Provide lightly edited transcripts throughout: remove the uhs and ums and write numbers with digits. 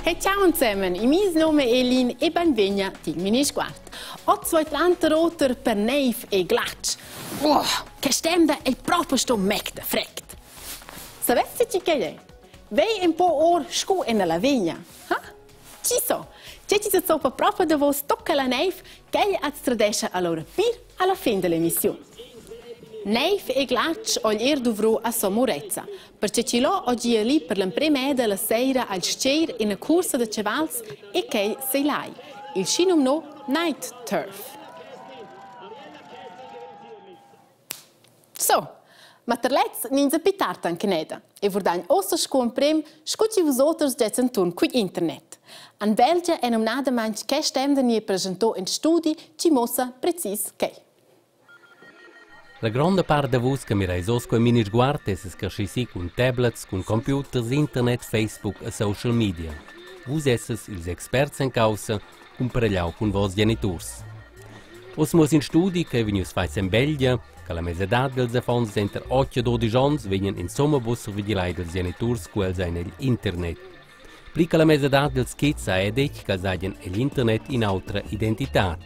Hey, ciao insieme, il mio nome è Elin e benvegna til Minisguard. Oz vai tranter oter per neiv e glatsch. Oh, che stemda è proprio sto mec da frect. Savessi chi che è? Vei un po or scu en la vigna, ha? Chi so? Che ci se zoppa proprio davos tocca la neiv, che az tradescha allora pir alla fin dell'emissiun. Neiv e glatsch ho er duvro a Somurezza, perche chi lo ho gia lì per l'emprema eda la seira al stgeir ina cursa da chavals e quel sei lai, il schinumno Night Turf. So, ma tar lez n'ins pli tard anc neda e vurdagn ossa sco emprem scu chi vus oters gets enturn cugl internet. An Belgia è numnadamaing quest emda gnir preschento ün studi chi muossa precis quai. La gronda part da vus che mireis oz quei minisguard esses creschi si cun tablets, cun computers, internet, Facebook e social media. Vus esses ils experts en caussa, cumparegliau cun vos geniturs. Oz muoss in studi che ei vegnius fatgs en Belgia, che la mesadad dils affons denter 8 e 12 onns vegnan insomma buc survigilai dils geniturs cu els ein egl internet. Pli che la mesadad dils kids ha detg ch'els hagien egl internet in'autra identitad.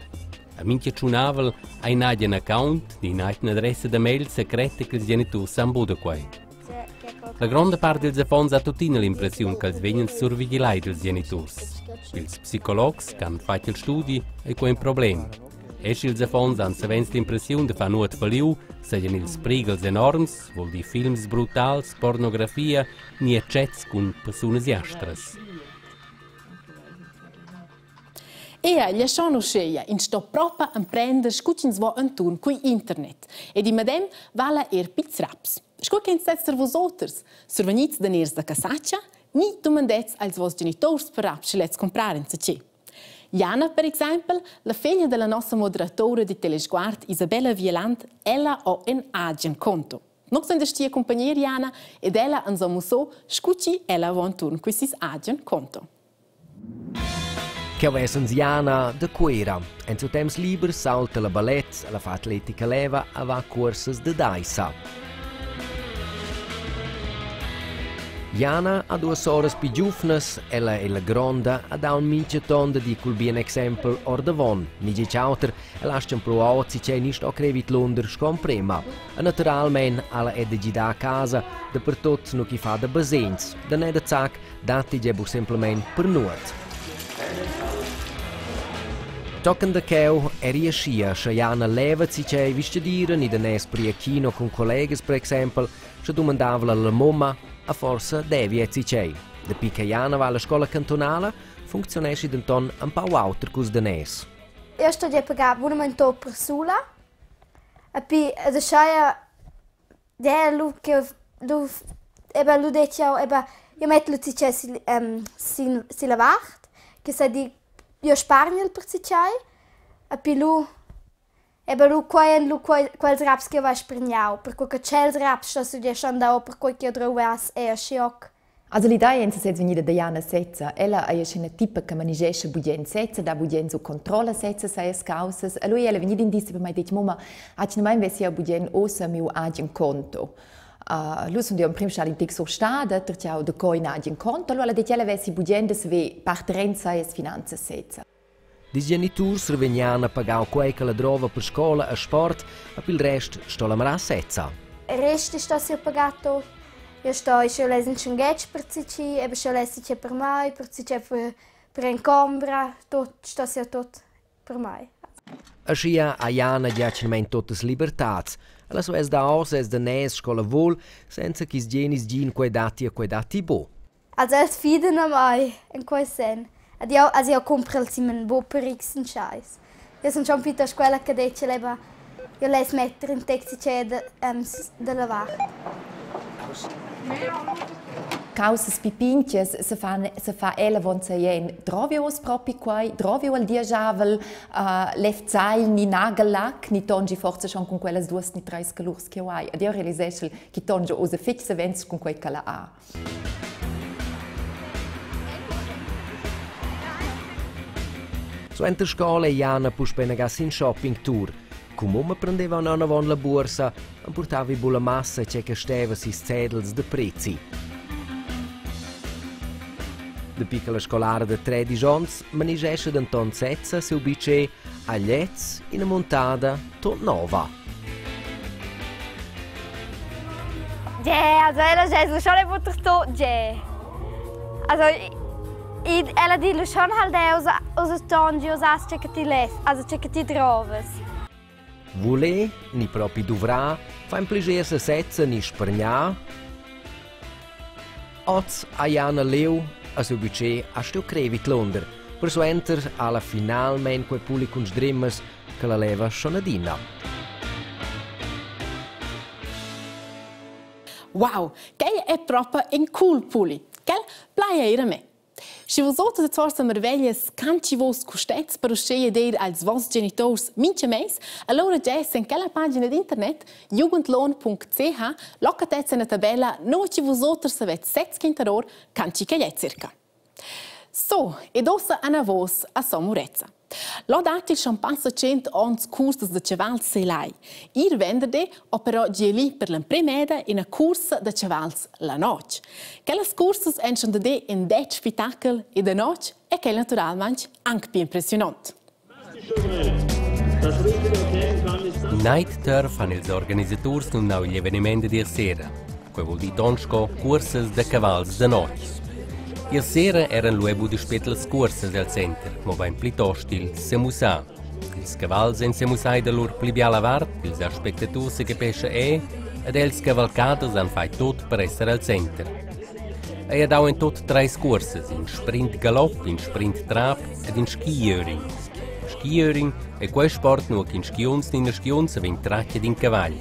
A mintga tschunavel ha in agen account ni in'atgna adressa da mail secreta ch'ils geniturs san buca quei. La gronda part dils affons ha tuttina l'impressiun ch'els vegnan survigilai dils geniturs. Ils psicologs che han fatg il studi ei quei in problem. E sch'ils affons han savens l'impressiun da far nuot falliu, seigien ils prighels enorms, vul dir films brutals, pornografia ni chats cun persunas jastras. Ea, igl è schon uscheia, ins sto propa emprender scu ch'ins vo enturn cugl internet. Ed il medem vala er pils raps. Scu ch'ins sez tar vus oters, survegnits daners da casaccia ni dumandets als vos genitors per raps sche lez comprar enzatgi. Jana, per exempel, la feglia della nossa moderatora di Telesguard Isabella Wieland, ella ho en agen conto. Nus sind stia cumpagnia Jana ed ella ans ha musso scu chi ella vo enturn quist agen conto. Cheu essens Jana da Cuera. En siu temps liber saulta la ballet, la fa atletica leva e va cuorsas da daissa. Jana ha duas soras pli giuvnas, ella ei la gronda ed ha aunc mintgaton da dir cul bien exempel ordavon. Ni getg auter, el astga empruau ozitgei ni sto crer vidlunder sco emprema. E naturalmein ha ella era da gidar a casa dapertut nu chi fa da basegns. Da ne da zac datti gie buc semplamein per nuot. Tochen da cheu eri aschia, sche Jana leva zatgei vistgadira ni daners per ir a kino cun collegas per exempel, sche dumandava la mumma a forsa devi è zatgei. Dapi che Jana va alla scola cantunala funcziuneschi denton empau auter culs daners. Io sto già pagar bunament per sula. E pi adesso Der lu che lu eben lu detg jau eben io mettel lu tgei sin silla vart che sa dir io spargnel per tgei epi lu eben lu quei ein lu quels raps che jeu vai spargnau perquei che tschels raps sto jeu schon dar perquei che jeu drovass era schioc. Also l'idea è sez vegnida da Jana sezza. Ella ei ina tipa che manigescha bugen sezza, da bugen su controlla sezza sias caussas. E lui ella vegnida in di per mai detg, mumma, atgnamain vessi jau bugen ossa miu agen conto. Lu sun jeu emprim stada in tec surstada, perché jau da co in agen conto. Allora detg, ella vessi bugen da saver parter sias finanzas sezza. Ils geniturs revegnan a pagar quei che la drova per scola e sport, e pil rest sto la marar sezza. Il rest sta sia pagato. Io sto sche less in schenghetg per ci, eben sche less ci per mai, per ci per per in combra, tot sta sia tot per mai. Aschia ha Jana giachinamain tuttas libertads. Ella so es da oz es da nes sco la vul, senza ch'is genis gin quei datti e quei datti bu. Also els fidan a mai in quei senn. Ed jeu, also jeu cumprel simon buc per x in scheiss. Jeu sun schon piuttost quella che detg leva, jeu less metter in tec cicè dalla vart. Caussas pi pintgas se fan se fa ella von seien drovi oz propi quai drovi al diajavel uh, lefzai ni nagellack ni tongi forza schon cun quellas duas ni treis colurs che hai ed io realiseschel che tongio oz fetg savens cun quei che la ha. Suenter scola ei Jana puspei inaga sin shopping tour. Cu mumma prendeva anavon la buorsa, empurtavi bulla massa tgei che steva sis cedels da prezi. Dapi che la scolara da 13 onns manigescha denton sezza siu bitger, ha gliez ina muntada tut nova. Yeah, also ella è schon einfach so, yeah. Also ella di schon halt aus aus tongi, aus as che ti les, also che ti trovas. Vuler ni propi duvrar, fa in plascher sesezza ni spargnar. Oz ha Jana leu a siu budget ha stuiu crer vidlunder. Persuenter ha ella finalmein quei puli cun sdremas che la leva schon adina. Wow, quel è propa in cool puli. Quel plai eir a me. Schi vus oters et forsa marveglias quant chi vos custets per uscheia dir als voss genitors mincha mais, alura gess in quella pagina d'internet jugendlohn.ch locatez üna tabella no chi vus oters avets sez quintar quant chi che è circa. So, ed uossa anavos a Somurezza. Là dat il schon passa 100 ons cursas da chavals selai. Ir venderdi ho però gia lì per l'emprema ina cursa da chavals la notg. Quellas cursas èn schon da dir in detg spectakel e da notg è quel naturalmaing anc più impressiunant. Night Turf han ils organisaturs numnau igl eveniment dad ier sera. Quei vul dir ton sco cuorsas da cavals da notg. Ier sera eran lu era buca spet las cuorsas el center, mobein plitost il semussar. Ils cavals ein semussai da lur pli biala vart, ils aspectaturs secapescha è, ed els cavalcaders han fatg tut per esser el center. Ei ha dau en tut treis cuorsas, in sprint galopp, in sprint trap ed in skijöring. Skijöring è quei sport nua ch'in skiunz ni ina skiunza vegn tratg ad in cavagl.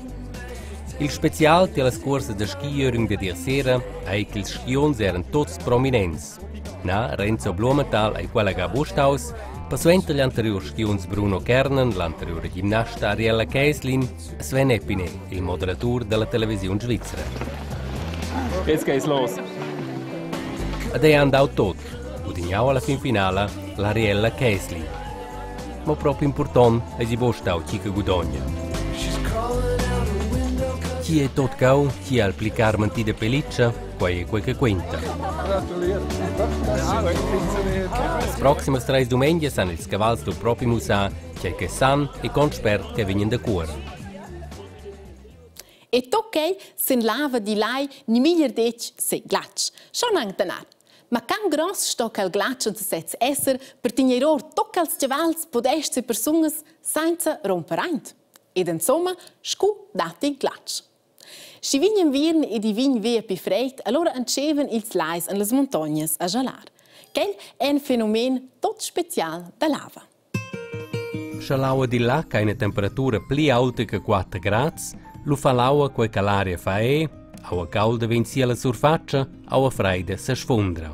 Il special tier las cuorsas da skijöring dad ier sera ei ch'ils skiunzs eran tuts prominents. Na, Renzo Blumenthal ei quella ga buc staus, persuenter igl anteriur skiunz Bruno Kernen, l'anteriura gimnasta Ariella Käslin e Sven Epine, il moderatur dalla televisiun svizra. Jetzt geht's los. Ed ei han dau tot, gudignau alla fin finala l'Ariella Käslin. Mo propi impurtont eisi buc stau tgi che gudogna. Chi è tot cau, chi ha il pli car mantì da pelitscha, quei è quei che quenta. Las proximas treis dumengias han ils cavals lu propi mussar tgei che san e con spert che vegnan da cuora. E tocchei sin lava di lai ni meglier detg se glatsch. Schon anc danar. Ma can gross sto quel glatsch en sesez esser per tegner or tocc als chavals, podests e persunas senza romper aint. Ed insomma, scu datti glatsch. Schi vign inviern ed i vign via pi freid, allora entschevan ils lais en las muntognas a gelar. Quel è in fenomen tot special da lava. Sche l'aua dil lac ha ina temperatura pli aulta che 4 grads, lu fa l'aua quei che l'aria fa è, aua caulda vegn si alla surfatscha, aua freida sesfundra.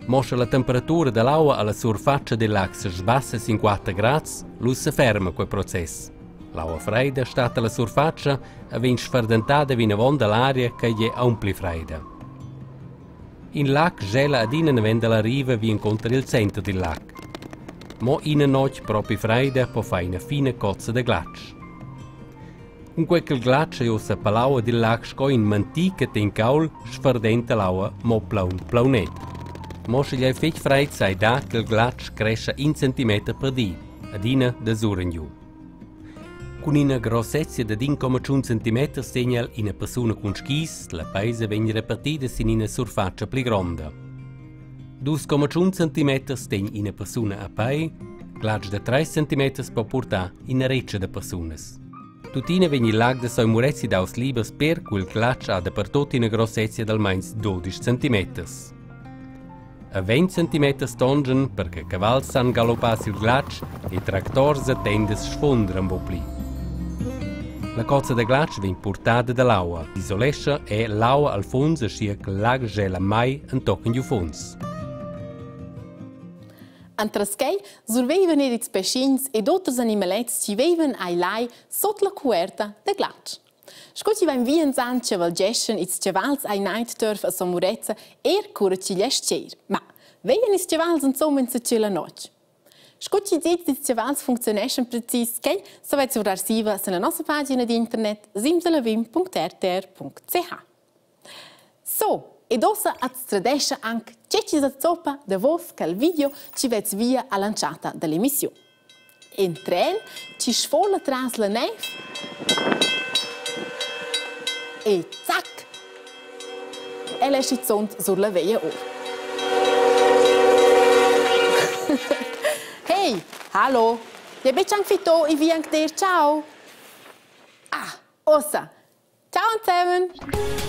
Mo sche la temperatura dall'aua alla surfatscha dil lac sesbassa sin 4 grads, lu seferma quei process. L'aua freida stat alla surfatscha e vegn sferdentada vinavon dall'aria che ei aunc pli freida. In lac gela adina naven dalla riva vi encunter il center dil lac. Mo ina notg propi freida po far ina fina cozza da glatsch. Cunquei ch'il glatsch ei ussa palaua dil lac sco in mantì che tegn caul, sferdenta l'aua mo plaun plaunet. Mo sch'igl ei fetg freid sai dar ch'il glatsch crescha in centimeter per di, adina da surengiu. Cun ina grossezia dad 1,5 centimeters tegna el ina persuna cun skis, la peisa vegn repartida sin ina surfatscha pli gronda. 2,5 centimeters tegn ina persuna a pei, glatsch da 3 centimeters po purtar ina retscha da persunas. Tuttina vegn il lag da Sogn Murezi daus libers per cu il glatsch ha dapertut ina grossezia d'almeins 12 centimeters. A 20 centimeters tongen per che cavals san galoppar sil glatsch e tractors e tendas sfundran buc pli. La cozza da glatsch vegn purtada dall'aua, isolescha e l'aua al funs aschia che lag gela mai entochen giu funs. Entras quei surveivan er ils peschins ed oters animalets chi veivan ai lai sot la cuerta da glatsch. Sco chi vain vi intant chavalgeschan ils chavals ai Neidtorf a Somurezza eir cura chi l'es tschêr. Ma vegnan ils chavals insomma insacè la not? Sco chi dit, ils chavals funcziuneschan precis quai savais guardar siva sulla nossa pagina d'internet simsalabim.rtr.ch. So, Ed ossa at stradescha anc tge chi sa zoppa davos quel video chi vez via a l'antschatta da l'emissiun. In tren chi sfola tras la naiv e zac! El è schizunt sur la veia or. Hey, hallo! Ja betg anc fitto e vi anc dir ciao. Ah, ossa! Ciao zusammen!